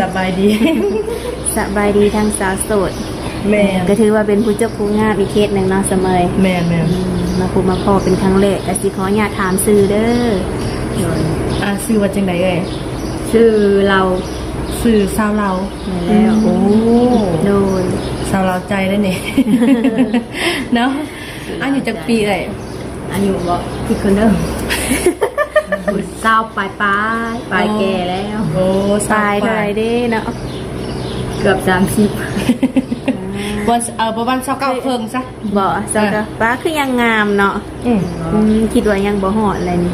ສະບາຍດີ ສະບາຍດີທັງສາວໂສດ. ແມ່ນ ກໍຖືວ່າເປັນຜູ້ຈົບຜູ້ງາມອີກເຄສໜຶ່ງເນາະສະເໝີຍ. ແມ່ນໆ ອືມ ມາພົບມາພໍ້ເປັນຄັ້ງແລກ ກໍຊິຂໍອະນຸຍາດຖາມຊື່ເດີ. ໂດຍ ອ່າ ຊື່ວ່າຈັ່ງໃດເອີຍ? ຊື່ລາວ ຊື່ສາວລາວ. ແມ່ນແລ້ວ. ໂອ້ ໂດຍ ສາວລາວໃຈເດ້ນີ້ ເນາະ. ອາຍຸຈັກປີເອີຍ? ອາຍຸບໍ? ຄິດກ່ອນເດີ ຊາວປາຍໆ ປາຍແກ່ແລ້ວ. ໂອ້ ຊາວປາຍ ເທົ່າໃດເດ້ເນາະ? ເກືອບສາມສິບ ປະມານ ເອີ ປະມານຊາວເກົ້າເຄິ່ງຊະ. ບໍ່ ຊາວເກົ້າ ປ້າ ຄືຍັງງາມເນາະ. ອືມ ອືມ ຄິດວ່າຍັງບໍ່ຮອດແລ້ວນີ້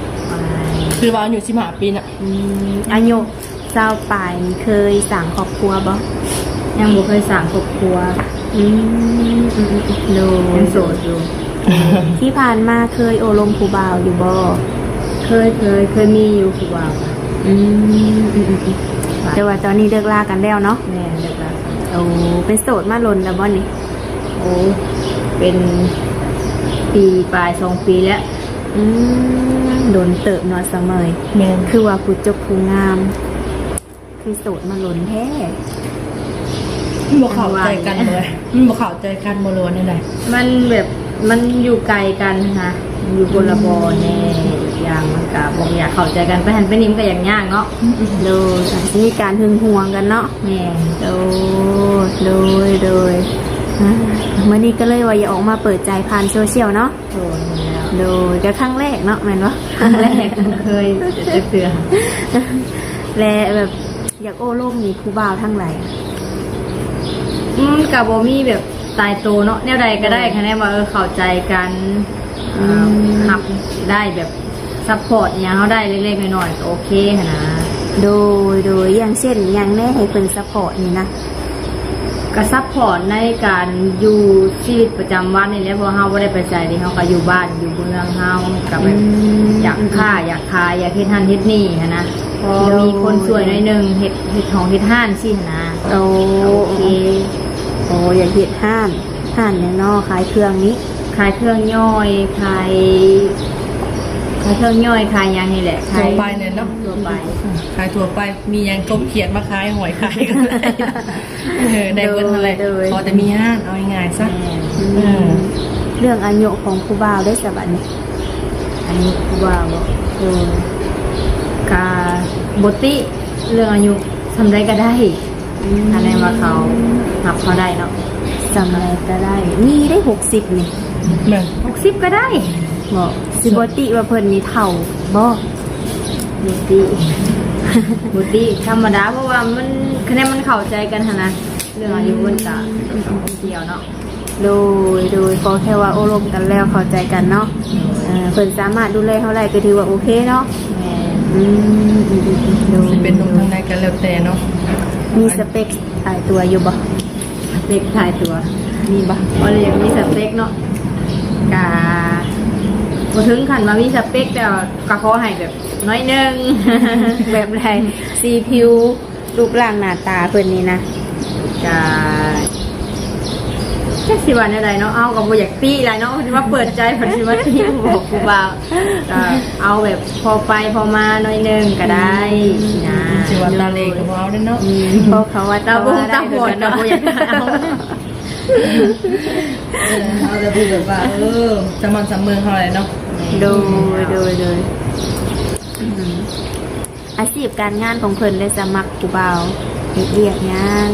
ຄືວ່າອາຍຸສິບຫ້າປີນະ. ອືມ ອາຍຸຊາວປາຍນີ້ເຄີຍສ້າງຄອບຄົວບໍ່? ຍັງບໍ່ເຄີຍສ້າງຄອບຄົວ. ອືມ ອືມ ອືມ ໂດຍ ຍັງໂສດຢູ່. ທີ່ຜ່ານມາເຄີຍໂອ້ລົມຜູ້ບ່າວຢູ່ບໍ່? ເຄີຍ ເຄີຍ ເຄີຍມີຢູ່ຜູ້ບ່າວ. ອືມ ອືມ ອືມ ແຕ່ວ່າຕອນນີ້ເລີກລາກັນແລ້ວເນາະ? ແມ່ນ ເລີກລາກັນ. ໂອ້ ເປັນໂສດມາດົນແລ້ວບໍ່ນີ້? ໂອ້ ເປັນປີປາຍ ສອງປີແລ້ວ. ອືມ ດົນເຕີບເນາະສະເໝີຍ. ແມ່ນ ຄືວ່າຜູ້ຈົບຜູ້ງາມ ຄືໂສດມາດົນແທ້. ມັນບໍ່ເຂົ້າໃຈກັນເລີຍ ມັນບໍ່ເຂົ້າໃຈກັນບໍ່ ຫຼືວ່າແນວໃດ? ມັນແບບ ມັນຢູ່ໄກກັນນະ ຢູ່ຄົນລະບ່ອນແດ່ ອີກຢ່າງມັນກະບໍ່ຢາກເຂົ້າໃຈກັນ ໄປຫັ້ນໄປນີ້ມັນກະຢາກຍາກເນາະ. ອືມ ໂດຍ ອາດຊິມີການຫຶງຫວງກັນເນາະ. ແມ່ນ ໂດຍ ໂດຍ ໂດຍ ອາ ມື້ນີ້ກໍເລີຍວ່າຢາກອອກມາເປີດໃຈຜ່ານໂຊຊຽວເນາະ. ໂດຍ ແມ່ນແລ້ວ ໂດຍ ກໍຄັ້ງແລກເນາະ ແມ່ນບໍ່? ຄັ້ງແລກ ບໍ່ເຄີຍຈັກເທື່ອ. ແລະ ແບບ ຢາກໂອ້ລົມນີ້ຜູ້ບ່າວທາງໃດ? ມັນກໍບໍ່ມີແບບຕາຍໂຕເນາະ ແນວໃດກໍໄດ້ ໂດຍ ຄະແນນວ່າ ເອີ ເຂົ້າໃຈກັນ ອືມ ຮັບໄດ້ ແບບຊັບພອດຫຍັງເຮົາໄດ້ເລັກໆນ້ອຍໆ ກໍໂອເຄຫັ້ນນະ. ໂດຍ ໂດຍ ຢ່າງເຊັ່ນຫຍັງແດ່ໃຫ້ເພິ່ນຊັບພອດນີ້ນະ? ກໍຊັບພອດໃນການຢູ່ຊີວິດປະຈຳວັນນີ້ແຫຼະ ເພາະເຮົາບໍ່ໄດ້ໄປໃສເດ ເຮົາກໍຢູ່ບ້ານຢູ່ເມືອງເຮົາ ກໍແບບ ອືມ ຢາກຄ້າ ອືມ ຢາກຂາຍ ຢາກເຮັດຫັ້ນເຮັດນີ້ຫັ້ນນະ ພໍ ໂດຍ ມີຄົນຊ່ວຍໜ້ອຍໜຶ່ງ ເຮັດ ເຮັດຫ້ອງເຮັດຮ້ານຊີ້ຫັ້ນນະ. ໂອ້ ໂອເຄ ໂອ້ ຢາກເຮັດຮ້ານ ຮ້ານຫຍັງນໍ? ຂາຍເຄື່ອງນີ້ ຂາຍເຄື່ອງຍ່ອຍ ຂາຍ ຂາຍເຄື່ອງຍ່ອຍ ຂາຍຫຍັງນີ້ແຫຼະ ຂາຍທົ່ວໄປແຫຼະເນາະ ທົ່ວໄປ ຂາຍທົ່ວໄປ ມີຫຍັງກົບຂຽດມາຂາຍ ຫອຍຂາຍກໍໄດ້ ເອີ ໄດ້ເບິດຫັ້ນແຫຼະ ໂດຍ ໂດຍ ຂໍແຕ່ມີຮ້ານ ເອົາງ່າຍໆຊະ. ແມ່ນ ເອີ ອືມ ເລື່ອງອາຍຸຂອງຜູ້ບ່າວເດຊະບັດນີ້? ອາຍຸຜູ້ບ່າວບໍ? ໂດຍ ກະບໍ່ຕິເລື່ອງອາຍຸ ສ່ຳໃດກໍໄດ້ ອືມ ອັນນັ້ນວ່າເຂົາຮັບເຮົາໄດ້ເນາະ ສ່ຳໃດກໍໄດ້ ມີໄດ້ຫົກສິບນີ້ ແມ່ນ ຫົກສິບກໍໄດ້ບໍ? ຊິບໍ່ຕິວ່າເພິ່ນນີ້ເຖົ້າບໍ? ບໍ່ຕິ ບໍ່ຕິ ທຳມະດາ ເພາະວ່າມັນ ຄະແນນມັນເຂົ້າໃຈກັນຫັ້ນນະ ເລື່ອງອາຍຸເພິ່ນກະ ອືມ ບໍ່ກ່ຽວເນາະ. ໂດຍ ໂດຍ ຂໍແຄ່ວ່າໂອ້ລົມກັນແລ້ວເຂົ້າໃຈກັນເນາະ ເອີ ເພິ່ນສາມາດດູແລເຮົາໄດ້ກໍຖືວ່າໂອເຄເນາະ. ແມ່ນ ອືມ ອືມ ອືມ ໂດຍ ຊິເປັນໜຸ່ມທາງໃດກໍແລ້ວແຕ່ເນາະ. ມີສະເປັກຕາຍຕົວຢູ່ບໍ່? ສະເປັກຕາຍຕົວ ມີບໍ່? ບໍ່ໄດ້ມີສະເປັກເນາະ ກະບໍ່ເຖິງຂັ້ນວ່າມີສະເປັກ ແຕ່ວ່າກໍຂໍໃຫ້ແບບໜ້ອຍໜຶ່ງ. ແບບໃດ? ສີຜິວ ຮູບຮ່າງໜ້າຕາເພິ່ນນີ້ນະ ກະ ຈັກຊິວ່າແນວໃດເນາະ ເຮົາກໍບໍ່ຢາກຕິຫຼາຍເນາະ ຊິມາເປີດໃຈ ເພິ່ນຊິມາຕິບອກຜູ້ບ່າວ ກະເອົາແບບພໍໄປພໍມາໜ້ອຍໜຶ່ງກໍໄດ້ ອືມ ຊີ້ນະ ຊິວ່າຕາເຫຼກໍບໍ່ເອົາເດ້ເນາະ ອືມ ເພາະເຂົາວ່າຕາບົງຕາບອດກໍບໍ່ຢາກເອົາ ເອີ ເອົາແຕ່ຜູ້ແບບວ່າ ເອີ ສະໝ່ຳສະເໝີເຮົາແຫຼະເນາະ. ໂດຍ ໂດຍ ໂດຍ ອືມ ອາຊີບການງານຂອງເພິ່ນໄດ້ສະໝັກຜູ້ບ່າວເຮັດວຽກຫຍັງ?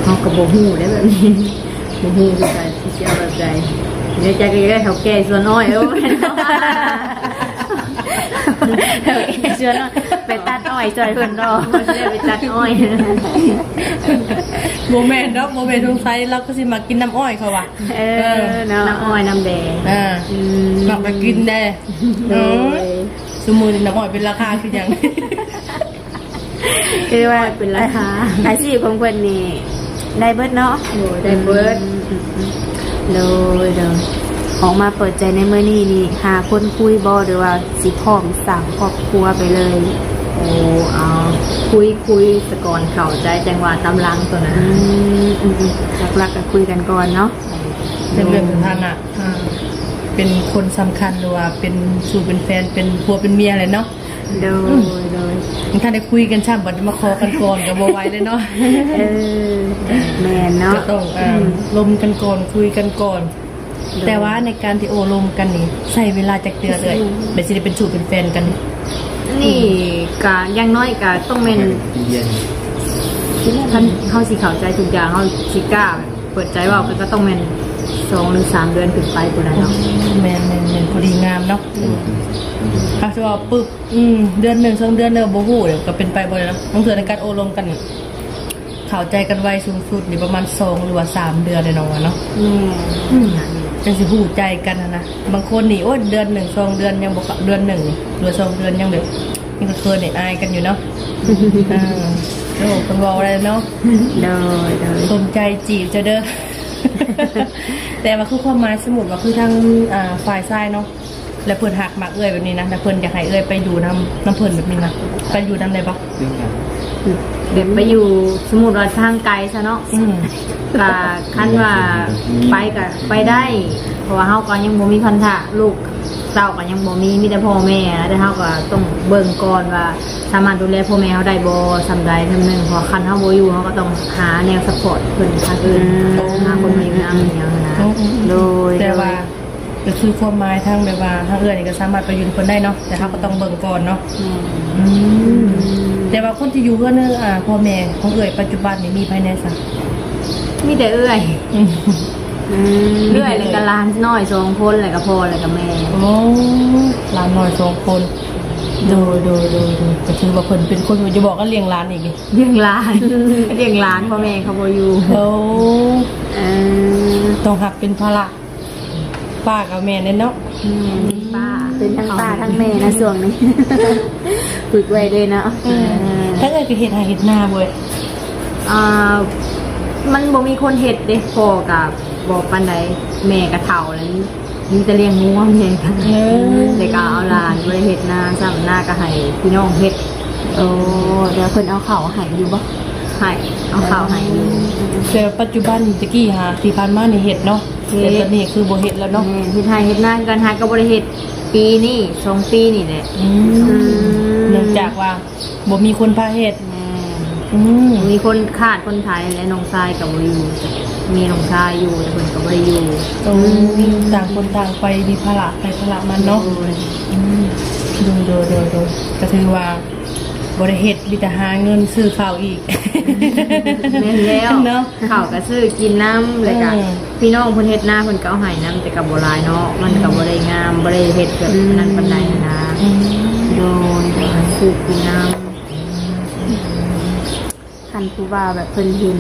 ເຮົາກໍບໍ່ຮູ້ເດ້ແບບນີ້ ບໍ່ຮູ້ຄືກັນຊິເອົາແບບໃດ ໃນໃຈກໍຢາກໄດ້ເຖົ້າແກ່ສວນອ້ອຍ. ເອີ ເຖົ້າແກ່ສວນອ້ອຍ ໄປຕັດອ້ອຍຊ່ອຍເພິ່ນເນາະ ບໍ່ໄດ້ໄປຕັດອ້ອຍ ບໍ່ແມ່ນດອກ ບໍ່ແມ່ນ ສົງໄສລາວກໍຊິມັກກິນນ້ຳອ້ອຍເຂົາວ່າ ເອີ ເອີ ເນາະ ນ້ຳອ້ອຍນ້ຳແດງ ເອີ ອືມ ມັກໄປກິນແດ່. ໂດຍ ເອີ ຊຸມື້ນີ້ນ້ຳອ້ອຍເປັນລາຄາຄືຫຍັງ? ຄືວ່າເປັນລາຄາ ອາຊີບຂອງເພິ່ນນີ້ໄດ້ເບິດເນາະ? ໂດຍ ໄດ້ເບິດ ອືມ ອືມ ອືມ ໂດຍ ໂດຍ ອອກມາເປີດໃຈໃນມື້ນີ້ນີ້ ຫາຄົນຄຸຍບໍ່ ຫຼືວ່າຊິພ້ອມສ້າງຄອບຄົວໄປເລີຍ? ໂອ້ ເອົາ ຄຸຍ ຄຸຍສາກ່ອນເຂົ້າໃຈ ຈັ່ງວ່າຕາມຫຼັງໂຕນັ້ນ ອືມ ອືມ ອືມ ຫຼັກໆກໍຄຸຍກັນກ່ອນເນາະ ເລື່ອງສະຖານະ ອ່າ ເປັນຄົນສຳຄັນ ຫຼືວ່າເປັນຊູ່ເປັນແຟນ ເປັນຜົວເປັນເມຍແຫຼະເນາະ. ໂດຍ ໂດຍ ຍັງທັນໄດ້ຄຸຍກັນຊ້ຳ ບັດມາຂໍກັນກ່ອນກໍບໍ່ໄຫວເລີຍເນາະ. ເອີ ແມ່ນເນາະ ກໍຕ້ອງ ເອີ ອືມ ລົມກັນກ່ອນ ຄຸຍກັນກ່ອນ. ໂດຍ ແຕ່ວ່າໃນການທີ່ໂອ້ລົມກັນນີ້ ໃຊ້ເວລາຈັກເດືອນເອື້ອຍ ແບບຊິໄດ້ເປັນຊູ້ເປັນແຟນກັນ? ນີ້ກະຢ່າງໜ້ອຍກະຕ້ອງແມ່ນ ເປັນເດືອນ ຄັນເຮົາຊິເຂົ້າໃຈທຸກຢ່າງ ເຮົາຊິກ້າແບບເປີດໃຈເວົ້າກັນ ກໍຕ້ອງແມ່ນສອງ ຫຼື ສາມເດືອນຂຶ້ນໄປພຸ້ນແຫຼະເນາະ. ແມ່ນໆໆ ພໍດີງາມເນາະ. ອືມ ຖ້າຊິເວົ້າປຶບ ອືມ ເດືອນໜຶ່ງ ສອງເດືອນແລ້ວບໍ່ຮູ້ ກໍເປັນໄປບໍ່ໄດ້ເນາະ. ບາງເທື່ອໃນການໂອ້ລົມກັນນີ້ ເຂົ້າໃຈກັນໄວສູງສຸດນີ້ປະມານສອງ ຫຼືວ່າສາມເດືອນເນາະ ເນາະ. ແມ່ນ ອືມ ຈັ່ງຊິຮູ້ໃຈກັນຫັ້ນນະ. ບາງຄົນນີ້ ໂອ້ຍ ເດືອນໜຶ່ງ ສອງເດືອນຍັງບໍ່ເຂົ້າ ເດືອນໜຶ່ງ ຫຼືວ່າສອງເດືອນຍັງແບບ ຍັງເຂີນໆ ອາຍໆ ກັນຢູ່ເນາະ. ເອີ ໂອ້ ເພິ່ນເວົ້າໄດ້ເນາະ. ໂດຍ ໂດຍ ສົນໃຈຈີບເຈົ້າເດີ. ແຕ່ວ່າຄືຄວາມໝາຍ ສົມມຸດວ່າຄືທາງ ອ່າ ຝ່າຍຊາຍເນາະ ແລ້ວເພິ່ນຮັກມັກເອື້ອຍແບບນີ້ນະ ແລ້ວເພິ່ນຢາກໃຫ້ເອື້ອຍໄປຢູ່ນຳ ນຳເພິ່ນແບບນີ້ນະ ໄປຢູ່ນຳໄດ້ບໍ່? ແບບໄປຢູ່ ສົມມຸດວ່າທາງໄກຊະເນາະ. ອືມ ກະຄັນວ່າໄປກະໄປໄດ້ ເພາະວ່າເຮົາກໍຍັງບໍ່ມີພັນທະ ລູກເຕົ້າກໍຍັງບໍ່ມີ ມີແຕ່ພໍ່ແມ່ ແຕ່ເຮົາກໍຕ້ອງເບິ່ງກ່ອນວ່າສາມາດດູແລພໍ່ແມ່ເຮົາໄດ້ບໍ່ ສ່ຳໃດສ່ຳໜຶ່ງ. ເພາະວ່າຄັນເຮົາບໍ່ຢູ່ ເຮົາກໍຕ້ອງຫາແນວຊັບພອດເພິ່ນທາງອື່ນ ອືມ ຫາຄົນມາຢູ່ນຳອີ່ຫຍັງຫັ້ນນະ. ອືມໆໆ ໂດຍ ແຕ່ວ່າ ໂດຍ ກໍຄືຄວາມໝາຍທາງແບບວ່າທາງເອື້ອຍນີ້ກໍສາມາດໄປຢູ່ນຳເພິ່ນໄດ້ເນາະ ແຕ່ເຮົາກໍຕ້ອງເບິ່ງກ່ອນເນາະ. ແມ່ນ ອືມ ແຕ່ວ່າຄົນທີ່ຢູ່ເຮືອນ ອ່າ ພໍ່ແມ່ຂອງເອື້ອຍປັດຈຸບັນນີ້ມີໃຜແດ່ຊະ? ມີແຕ່ເອື້ອຍ ອືມ ອືມ ເອື້ອຍ ແລ້ວກໍຫຼານນ້ອຍສອງຄົນ ແລ້ວກໍພໍ່ ແລ້ວກໍແມ່. ໂອ້ ຫຼານນ້ອຍສອງຄົນ. ໂດຍ ໂດຍ ໂດຍ ໂດຍ ກໍຖືວ່າເພິ່ນເປັນຄົນ ຢ່າບອກວ່າລ້ຽງຫຼານອີກນີ້ ລ້ຽງຫຼານ ລ້ຽງຫຼານ ພໍ່ແມ່ເຂົາບໍ່ຢູ່. ໂອ້ ເອີ ຕ້ອງຮັບເປັນພາລະ ປ້າກັບແມ່ແນ່ເນາະ. ແມ່ນ ປ້າ ເປັນທັງປ້າທັງແມ່ນະຊ່ວງນີ້ ຝຶກໄວ້ເລີຍເນາະ. ເອີ ເອີ ທາງເອື້ອຍກໍເຮັດໄຮ່ເຮັດນາບໍ່ເອື້ອຍ? ອ່າ ມັນບໍ່ມີຄົນເຮັດເດ້ ພໍ່ກໍບໍ່ປານໃດ ແມ່ກໍເຖົ້າແລ້ວ ມີແຕ່ລ້ຽງງົວແມ່. ເອີ ແລ້ວກໍເອົາຫຼານ ບໍ່ໄດ້ເຮັດນາຊ້ຳ ນາກໍໃຫ້ພີ່ນ້ອງເຮັດ. ໂອ້ ແລ້ວເພິ່ນເອົາເຂົ້າໃຫ້ຢູ່ບໍ່? ໃຫ້ ເອົາເຂົ້າໃຫ້ຢູ່. ແຕ່ປັດຈຸບັນ ແຕ່ກີ້ຫາ ທີ່ຜ່ານມານີ້ເຮັດເນາະ ເຮັດ ແຕ່ຕອນນີ້ຄືບໍ່ເຮັດແລ້ວເນາະ. ແມ່ນ ເຮັດໄຮ່ເຮັດນາຄືກັນ ຫາກໍບໍ່ໄດ້ເຮັດ ປີນີ້ ສອງປີນີ້ແຫຼະ. ອືມ ອືມ ເນື່ອງຈາກວ່າບໍ່ມີຄົນພາເຮັດ. ແມ່ນ ອືມ ມີຄົນຂາດຄົນໄຖ ແລະ ນ້ອງຊາຍກໍບໍ່ຢູ່ ມີນ້ອງຊາຍຢູ່ ແຕ່ເພິ່ນກໍບໍ່ໄດ້ຢູ່. ໂອ້ ອືມ ຕ່າງຄົນຕ່າງໄປ ມີພາລະໃຜພາລະມັນເນາະ. ໂດຍ ອືມ ໂດຍໆໆໆ ກໍຖືວ່າ ບໍ່ໄດ້ເຮັດ ມີແຕ່ຫາເງິນຊື້ເຂົ້າອີກ. ແມ່ນແລ້ວ ເນາະ ເຂົ້າກໍຊື້ກິນນຳ ແລ້ວກໍ ເອີ ພີ່ນ້ອງເພິ່ນເຮັດນາ ເພິ່ນກໍເອົາໃຫ້ນຳ ແຕ່ກໍບໍ່ຫຼາຍເນາະ ມັນກໍ ອືມ ບໍ່ໄດ້ງາມ ບໍ່ໄດ້ເຮັດແບບ ອືມ ນັ້ນປານໃດນະ. ອືມ ໂດຍ ໂດຍ ຊື້ກິນນຳ. ຄັນຜູ້ບ່າວແບບເພິ່ນເຫັນ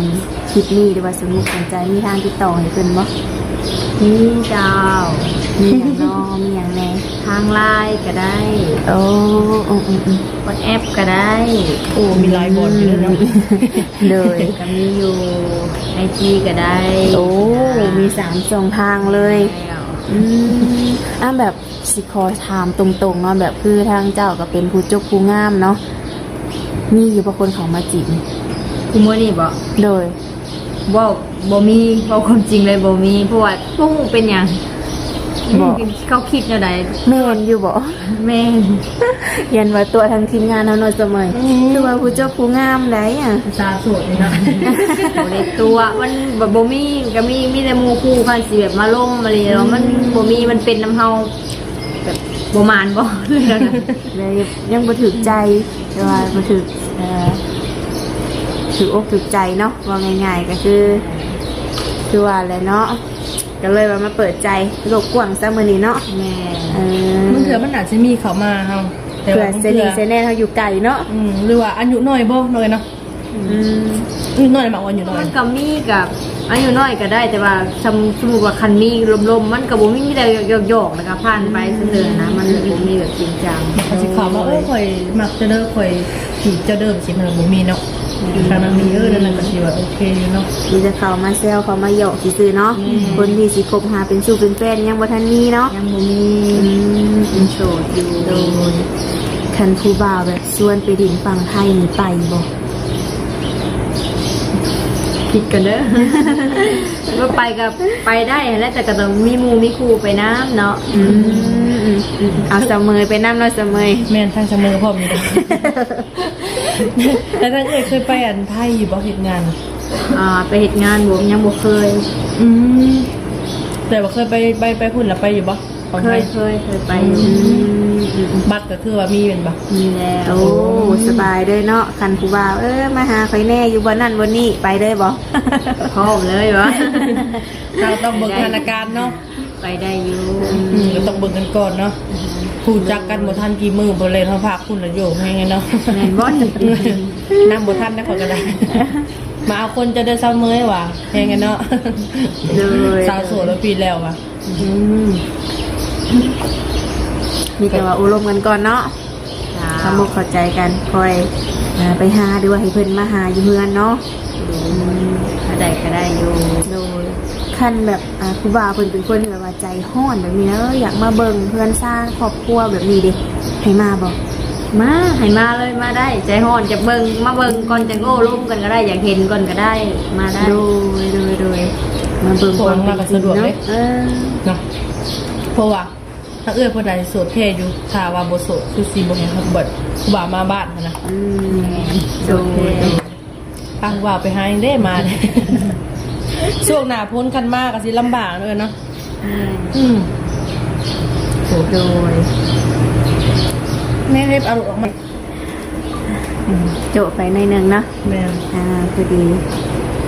ຄລິບນີ້ ຫຼືວ່າສົນມຸກສົນໃຈ ມີທາງຕິດຕໍ່ໃຫ້ເພິ່ນບໍ່? ມີເຈົ້າ. ມີຫຍັງນໍ? ມີຫຍັງແດ່? ທາງ LINE ກໍໄດ້. ໂອ້ ອືມໆໆ WhatsApp ກໍໄດ້. ໂອ້ ມີຫຼາຍບ່ອນຢູ່ເນາະ. ໂດຍ ກໍມີຢູ່ IG ກໍໄດ້. ໂອ້ ມີສາມຊ່ອງທາງເລີຍ. ແມ່ນແລ້ວ. ອືມ ອ່າ ແບບ ຊິຂໍຖາມຕົງໆເນາະ ແບບຄືທາງເຈົ້າກໍເປັນຜູ້ຈົບຜູ້ງາມເນາະ ມີຢູ່ບໍ່ຄົນເຂົ້າມາຈີບ? ຄູ່ມື້ນີ້ບໍ? ໂດຍ. ບໍ່ ບໍ່ມີ ເວົ້າຄວາມຈິງເລີຍ ບໍ່ມີ ເພາະວ່າບໍ່ຮູ້ເປັນຫຍັງ. ບໍ່ ເຂົາຄິດແນວໃດ? ແມ່ນຢູ່ບໍ? ແມ່ນ. ຢ້ານວ່າຕົວະທາງທີມງານເຮົາເນາະ ສະເໝີຍ ອືມ ຄືວ່າຜູ້ຈົບຜູ້ງາມໃດ໋ອະ ສາວໂສດນີ້ເນາະ. ບໍ່ໄດ້ຕົວະ ມັນ ບໍ່ ບໍ່ມີ ກໍມີ ມີແຕ່ໝູ່ຄູ່ ຄັນຊິແບບມາລົມມາລີ ອືມ ມັນບໍ່ມີ ມັນເປັນນຳເຮົາ ແບບບໍ່ໝານບໍ ເລື່ອງນັ້ນນະ ເລີຍຍັງບໍ່ຖືກໃຈ ແຕ່ວ່າບໍ່ຖືກ ເອີ ຖືກອົກຖືກໃຈເນາະ ເວົ້າງ່າຍໆກໍຄື ຄືວ່າແຫຼະເນາະ ກໍເລີຍວ່າມາເປີດໃຈໂລກກວ້າງຊະມື້ນີ້ເນາະ. ແມ່ນ. ເອີ ບາງເທື່ອມັນອາດຊິມີເຂົ້າມາເຮົາ ແຕ່ວ່າບາງເທື່ອ ເພື່ອໃສ່ໜີ້ໃສ່ແນນເຮົາຢູ່ໄກເນາະ ອືມ ຫຼືວ່າອາຍຸນ້ອຍບໍ ນ້ອຍເນາະ. ອືມ ອືມ ນ້ອຍມັກອາຍຸນ້ອຍ ມັນກໍມີ ກໍອາຍຸນ້ອຍກໍໄດ້ ແຕ່ວ່າ ສົມ ສົມມຸດວ່າຄັນມີລົມໆ ມັນກໍບໍ່ມີ ມີແຕ່ຫຍອກໆ ແລ້ວກໍຜ່ານໄປ ອືມ ຊື່ໆນະ ມັນບໍ່ມີແບບຈິງຈັງ ເຂົາຊິເຂົ້າມາ ໂອ້ຍ ຂ້ອຍມັກເຈົ້າເດີ ຂ້ອຍຈີບເຈົ້າເດີ ຊິມັນບໍ່ມີເນາະ. ອືມ ຄັນມັນມີ ເອີ ນັ້ນກໍຊິວ່າໂອເຄຢູ່ເນາະ ມີແຕ່ເຂົ້າມາແຊວ ເຂົ້າມາຫຍອກຊື່ໆເນາະ. ອືມ ຄົນທີ່ຊິຄົບຫາເປັນຊູ້ເປັນແຟນຍັງບໍ່ທັນມີເນາະ ຍັງບໍ່ມີ ອືມ ຍັງໂສດຢູ່. ໂດຍ ຄັນຜູ້ບ່າວແບບ ຊວນໄປຫຼິ້ນຝັ່ງໄທນີ້ໄປບໍ່? ຄິດກັນເດີ ວ່າໄປກໍໄປໄດ້ຫັ້ນແຫຼະ ແຕ່ກໍຕ້ອງມີໝູ່ມີຄູ່ໄປນຳເນາະ. ອືມ ອືມ ອືມ ເອົາສາວເໝີຍໄປນຳເນາະ ສາວເໝີຍ. ແມ່ນ ທັງສາວເໝີຍກໍພ້ອມຢູ່. ແລ້ວທາງເອື້ອຍເຄີຍໄປອັນໄທຢູ່ບໍ່ ເຮັດງານ? ອ່າ ໄປເຮັດງານບໍ່ ຍັງບໍ່ເຄີຍ. ອືມ ແຕ່ວ່າເຄີຍໄປ ໄປ ໄປພຸ້ນລະ ໄປຢູ່ບໍ່? ເຄີຍ ເຄີຍ ເຄີຍໄປຢູ່. ອືມ ອືມ ອືມ ບັດກໍຄືວ່າມີແມ່ນບໍ່? ມີແລ້ວ. ໂອ້ ໂອ້ ສະບາຍເລີຍເນາະ ຄັນຜູ້ບ່າວ ເອີ ມາຫາຂ້ອຍແດ່ ຢູ່ບ່ອນນັ້ນບ່ອນນີ້ ໄປເລີຍບໍ່? ພ້ອມເລີຍບໍ່? ເຮົາຕ້ອງເບິ່ງສະຖານະການເນາະ. ໄປໄດ້ຢູ່. ອືມ ກໍຕ້ອງເບິ່ງກັນກ່ອນເນາະ. ອືມ ຮູ້ຈັກກັນບໍ່ທັນກີ່ມື້ ບໍ່ແລ່ນຮອດພາກພຸ້ນລະໂຍກແຮງເນາະ. ແມ່ນບໍ່ນີ້? ນຳບໍ່ທັນນະ ຂ້ອຍກໍໄດ້. ມາເອົາຄົນເຈົ້າເດີ ສາວເໝີຍວ່າ ແຮງເນາະ. ໂດຍ ສາວໂສດລະປີແລ້ວວ່າ. ອືມ ມີແຕ່ວ່າໂອ້ລົມກັນກ່ອນເນາະ. ເຂົ້າອົກເຂົ້າໃຈກັນ ຄ່ອຍ ເອີ ໄປຫາ ຫຼືວ່າໃຫ້ເພິ່ນມາຫາຢູ່ເຮືອນເນາະ. ໂດຍ ອືມ ຖ້າໄດ້ກໍໄດ້ຢູ່. ໂດຍ ຄັນແບບ ອ່າ ຜູ້ບ່າວເພິ່ນເປັນຄົນທີ່ແບບວ່າໃຈຮ້ອນແບບນີ້ນະ ຢາກມາເບິ່ງເຮືອນຊານຄອບຄົວແບບນີ້ເດ ໃຫ້ມາບໍ່? ມາ ໃຫ້ມາເລີຍ ມາໄດ້. ໃຈຮ້ອນຈະເບິ່ງ ມາເບິ່ງກ່ອນ ຈັ່ງໂອ້ລົມກັນກໍໄດ້ ຢາກເຫັນກ່ອນກໍໄດ້ ມາໄດ້. ໂດຍ ໂດຍ ໂດຍ ມາເບິ່ງ ເພາະວ່າມາກໍສະດວກເດ້. ເອີ ເນາະ ເພາະວ່າ ຖ້າເອື້ອຍຜູ້ໃດໂສດແທ້ຢູ່ ຖ້າວ່າບໍ່ໂສດຄືຊິບໍ່ເຫັນເຂົາເບິດ ຄືວ່າມາບ້ານຫັ້ນນະ. ອືມ ໂດຍ ໂດຍ ໂດຍ. ທາງວ່າໄປຫາຫຍັງເດ້ມາ ຊ່ວງໜ້າຝົນຄັນມາກໍຊິລຳບາກເອີຍເນາະ. ແມ່ນ ອືມ ໂດຍ ແມ່ເຮັດເອົາລູກອອກມາ. ອືມ ໂຈະໄປໜ້ອຍໜຶ່ງເນາະ. ແມ່ນ ອ່າ ພໍດີ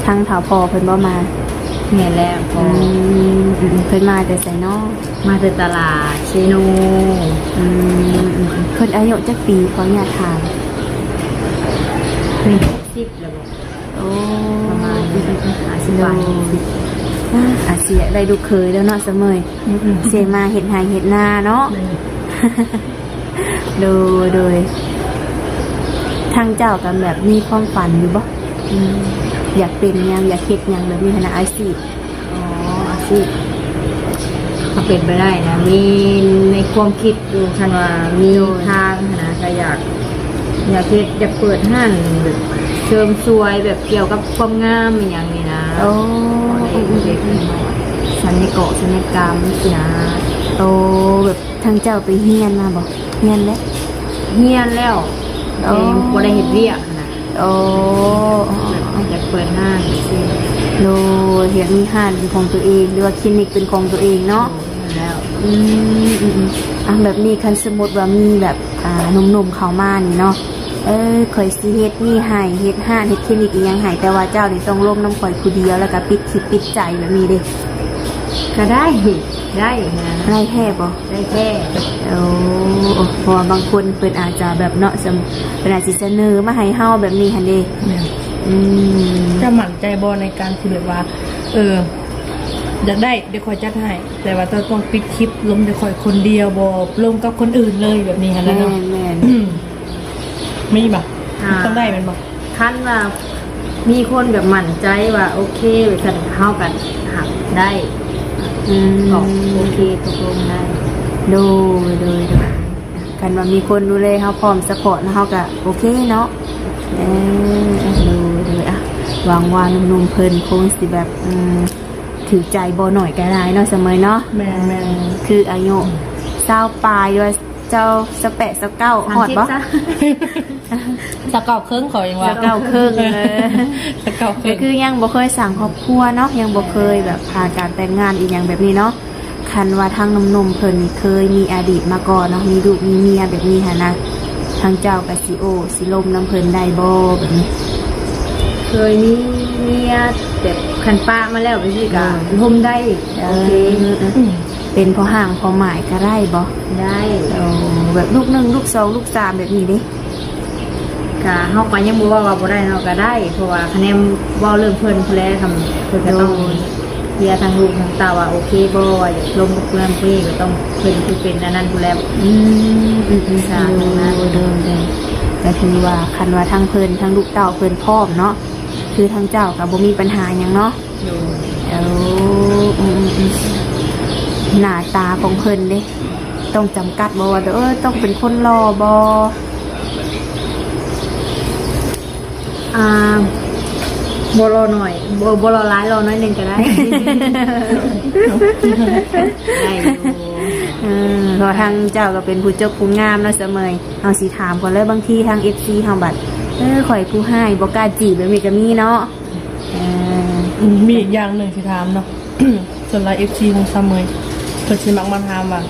ທາງເຖົ້າພໍ່ເພິ່ນບໍ່ມາ? ແມ່ນແລ້ວ ອືມ ເພິ່ນມາແຕ່ໃສເນາະ? ມາແຕ່ຕະຫຼາດເຊໂນ. ອືມ ເພິ່ນອາຍຸຈັກປີ ຂໍອະນຸຍາດຖາມ? ເພິ່ນຫົກສິບແລ້ວບໍ່? ໂອ້ ປະມານຫ້າສິບປາຍ ຫົກສິບ. ອາ ອາດຊິຢາກໄດ້ລູກເຂີຍແລ້ວເນາະ ສາວເໝີຍ. ອືມໆ ຊິມາເຮັດໄຮ່ເຮັດນາເນາະ. ແມ່ນ ໂດຍ ໂດຍ ທາງເຈົ້າກໍແບບມີຄວາມຝັນຢູ່ບໍ່? ອືມ ຢາກເປັນຫຍັງ ຢາກເຮັດຫຍັງແບບນີ້ຫັ້ນນະ ອາຊີບ? ອໍ ອາຊີບ ຖ້າເປັນໄປໄດ້ນະ ມີໃນຄວາມຄິດຢູ່ ຄັນວ່າມີ ໂດຍ ທາງຫັ້ນນະ ກໍຢາກ ຢາກເຮັດ ຢາກເປີດຮ້ານແບບເສີມສວຍ ແບບກ່ຽວກັບຄວາມງາມອີ່ຫຍັງນີ້ນະ. ໂອ້ ອືມໆໆ ສັນຍະກອງສັນຍະກຳຊີ້ນະ. ໂອ້ ແບບ ທາງເຈົ້າໄປຮຽນມາບໍ່? ຮຽນແລ້ວ? ຮຽນແລ້ວ ໂອ້ ແຕ່ຍັງບໍ່ໄດ້ເຮັດວຽກຫັ້ນນະ. ໂອ້ ແບບຢາກເປີດຮ້ານຊີ້. ໂດຍ ຢາກມີຮ້ານເປັນຂອງຕົວເອງ ຫຼືວ່າຄລີນິກເປັນຂອງຕົວເອງເນາະ. ໂດຍ ແມ່ນແລ້ວ. ອືມ ອືມໆ ອ່ະ ແບບນີ້ ຄັນສົມມຸດວ່າມີແບບ ອ່າ ໜຸ່ມໆເຂົ້າມານີ້ເນາະ ເອີ ຂ້ອຍຊິເຮັດນີ້ໃຫ້ ເຮັດຮ້ານ ເຮັດຄລີນິກອີ່ຫຍັງໃຫ້ ແຕ່ວ່າເຈົ້ານີ້ຕ້ອງລົມນຳຂ້ອຍຜູ້ດຽວ ແລ້ວກໍປິດທິດປິດໃຈແບບນີ້ເດ້. ກໍໄດ້ ໄດ້ນະ. ໄດ້ແທ້ບໍ່? ໄດ້ແທ້. ໂອ້ ເພາະວ່າບາງຄົນເພິ່ນອາດຈະແບບເນາະ ເພິ່ນອາດຊິສະເໜີມາໃຫ້ເຮົາແບບນີ້ຫັ້ນເດ້. ແມ່ນ. ອືມ ເຈົ້າໝັ້ນໃຈບໍ່ໃນການທີ່ແບບວ່າ ເອີ ຢາກໄດ້ ດຽວຂ້ອຍຈັດໃຫ້ ແຕ່ວ່າເຈົ້າຕ້ອງປິດຄລິບລົມແຕ່ຂ້ອຍຄົນດຽວ ບໍ່ລົມກັບຄົນອື່ນເລີຍ ແບບນີ້ຫັ້ນນະເນາະ. ແມ່ນໆ. ອືມ ມີບໍ່? ອ່າ ຕ້ອງໄດ້ແມ່ນບໍ່? ຄັນວ່າມີຄົນແບບໝັ້ນໃຈວ່າໂອເຄ ວ່າຊັ້ນ ເຮົາກໍຮັບໄດ້. ອືມ ກໍໂອເຄ ຕົກລົງໄດ້. ໂດຍ ໂດຍ ໂດຍ. ຄັນວ່າມີຄົນດູແລເຮົາ ພ້ອມຊັບພອດເຮົາ ເຮົາກໍໂອເຄເນາະ. ເອີ ໂດຍ ໂດຍ. ອ່ະ ຫວັງວ່າໜຸ່ມໆເພິ່ນຄົງຊິແບບ ອືມ ຖືກໃຈບໍ່ໜ້ອຍກໍຫຼາຍເນາະ ສະເໝີຍເນາະ. ແມ່ນ ແມ່ນ. ເອີ ຄືອາຍຸຊາວປາຍ ຫຼືວ່າເຈົ້າ ຊາວແປດ ຊາວເກົ້າ ຮອດບໍ່? ສາມສິບຊະ ຊາວເກົ້າເຄິ່ງ ເຂົາຍັງວ່າ ຊາວເກົ້າເຄິ່ງ. ເອີ ຊາວເກົ້າເຄິ່ງ ກໍຄືຍັງບໍ່ເຄີຍສ້າງຄອບຄົວເນາະ ຍັງບໍ່ເຄີຍແບບຜ່ານການແຕ່ງງານອີ່ຫຍັງແບບນີ້ເນາະ. ຄັນວ່າທາງໜຸ່ມໆເພິ່ນນີ້ເຄີຍມີອະດີດມາກ່ອນເນາະ ມີລູກມີເມຍແບບນີ້ຫັ້ນນະ ທາງເຈົ້າກໍຊິໂອ້ ຊິລົມນຳເພິ່ນໄດ້ບໍ່ແບບນີ້? ເຄີຍມີເມຍ ແບບຄັນປະມາແລ້ວຈັ່ງຊີ້ກໍ ໂດຍ ລົມໄດ້. ເອີ ໂອເຄ ອືມ ເປັນພໍ່ຮ້າງພໍ່ໝ້າຍກໍໄດ້ບໍ່? ໄດ້. ໂອ້ ແບບລູກໜຶ່ງ ລູກສອງ ລູກສາມ ແບບນີ້ເດ້? ກະເຮົາກໍຍັງບໍ່ເວົ້າວ່າບໍ່ໄດ້ເນາະ ກໍໄດ້ ເພາະວ່າຄະແນນເວົ້າເລື່ອງເພິ່ນພຸ້ນແຫຼະ ເພິ່ນກໍຕ້ອງ ໂດຍ ເຄລຍທັງລູກທັງເຕົ້າວ່າໂອເຄບໍ່ ວ່າຢາກລົມກັບເພື່ອນຜູ້ນີ້ ກໍຕ້ອງເພິ່ນຜູ້ເປັນອັນນັ້ນພຸ້ນແຫຼະ. ອືມ ອືມ ອືມ ສາ ໂດຍ ໂດຍ ໂດຍ. ກໍຄືວ່າຄັນວ່າທັງເພິ່ນ ທັງລູກເຕົ້າເພິ່ນພ້ອມເນາະ ຄືທາງເຈົ້າກໍບໍ່ມີບັນຫາຫຍັງເນາະ. ໂດຍ. ເອີ ອືມ ອືມ ອືມ. ໜ້າຕາຂອງເພິ່ນເດ້ ຕ້ອງຈຳກັດບໍ່ວ່າ ເອີ ຕ້ອງເປັນຄົນຫຼໍ່ບໍ່? ອ່າ ບໍ່ຫຼໍ່ໜ້ອຍ ບໍ່ ບໍ່ຫຼໍ່ຫຼາຍ ຫຼໍ່ໜ້ອຍໜຶ່ງກໍໄດ້ ໄດ້ຢູ່. ເອີ ເພາະທາງເຈົ້າກໍເປັນຜູ້ຈົບຜູ້ງາມເນາະສະເໝີຍ. ເຮົາຊິຖາມກ່ອນເລີຍ ບາງທີທາງເອັຟຊີເຮົາບັດ ເອີ ຂ້ອຍຜູ້ຮ້າຍ ບໍ່ກ້າຈີບ ແບບນີ້ກໍມີເນາະ. ເອີ ມີອີກຢ່າງໜຶ່ງຊິຖາມເນາະ ສ່ວນຫຼາຍເອັຟຊີຂອງສະເໝີຍ ເພິ່ນຊິມັກມາຖາມວ່າ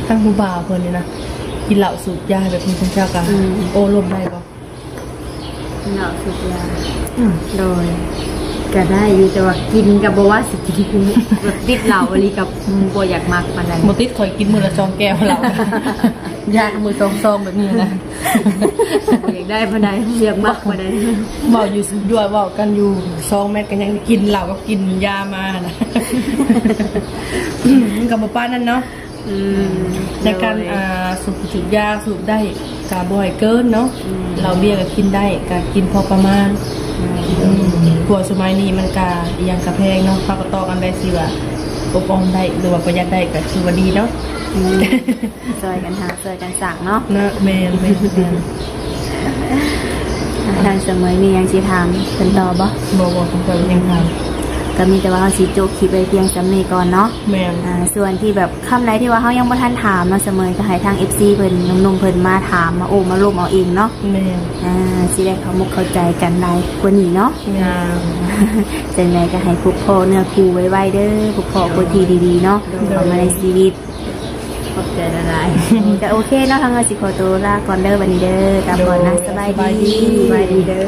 ທາງຜູ້ບ່າວເພິ່ນນີ້ນະ ກິນເຫຼົ້າສູບຢາແບບນີ້ ເພິ່ນເຈົ້າກໍ ອືມ ໂອ້ລົມໄດ້ບໍ່? ເຫຼົ້າສູບຢາ ອືມ ໂດຍ ກໍໄດ້ຢູ່ ແຕ່ວ່າກິນກໍບໍ່ວ່າຊິກິນ ແບບຕິດເຫຼົ້າອີ່ຫຼີກໍ ອືມ ບໍ່ຢາກມັກປານໃດ. ບໍ່ຕິດ ຂ້ອຍກິນມື້ລະສອງແກ້ວເຫຼົ້າ ຢາກະມື້ສອງຊອງແບບນີ້ນະ ບໍ່ຢາກໄດ້ປານໃດ ບໍ່ຢາກມັກປານໃດ. ເວົ້າຢູ່ ເວົ້າກັນຢູ່ສອງແມັດ ກໍຍັງກິນເຫຼົ້າກັບກິນຢາມານະ ມັນກໍບໍ່ປານນັ້ນເນາະ. ອືມ ໃນການ ໂດຍ ອ່າ ສູບ ສູບຢາສູບໄດ້ກໍບໍ່ໃຫ້ເກີນເນາະ. ອືມ ເຫຼົ້າເບຍກໍກິນໄດ້ ກໍກິນພໍປະມານ. ອືມ ອືມ ເພາະວ່າສະໄໝນີ້ມັນກໍອີ່ຫຍັງກໍແພງເນາະ ເຮົາກໍຕໍ່ກັນໄດ້ ຊິວ່າອົບອອມໄດ້ ຫຼືວ່າປະຢັດໄດ້ ກໍຖືວ່າດີເນາະ. ອືມ ຊ່ອຍກັນຫາ ຊ່ອຍກັນສ້າງເນາະ. ເນາະ ແມ່ນໆໆ. ທາງສະເໝີຍມີຫຍັງຊິຖາມເພິ່ນຕໍ່ບໍ່? ບໍ່ ບໍ່ ເພິ່ນບໍ່ມີຫຍັງຖາມ. ກໍມີແຕ່ວ່າເຮົາຊິຈົບຄລິບໄວ້ພຽງສ່ຳນີ້ກ່ອນເນາະ. ແມ່ນ. ອ່າ ສ່ວນທີ່ແບບຄຳໃດທີ່ວ່າເຮົາຍັງບໍ່ທັນຖາມເນາະ ສະເໝີຍກໍໃຫ້ທາງເອັຟຊີເພິ່ນ ໜຸ່ມໆເພິ່ນມາຖາມ ມາໂອ້ມາລົມເອົາເອງເນາະ. ແມ່ນ. ອ່າ ຊິໄດ້ເຂົ້າມຸກເຂົ້າໃຈກັນຫຼາຍກວ່ານີ້ເນາະ. ແມ່ນ. ຈັ່ງໃດກໍໃຫ້ພົບພໍ້ເນື້ອຄູ່ໄວໆເດີ ພົບພໍ້ຄົນທີ່ດີໆເນາະ ໂດຍ ເຂົ້າມາໃນຊີວິດ. ຂອບໃຈຫຼາຍໆ. ກໍໂອເຄເນາະ ທາງເຮົາຊິຂໍໂຕລາກ່ອນເດີ ບັດນີ້ເດີ ກັບກ່ອນນະ. ໂດຍ ສະບາຍດີ ສະບາຍດີ ສະບາຍດີເດີ.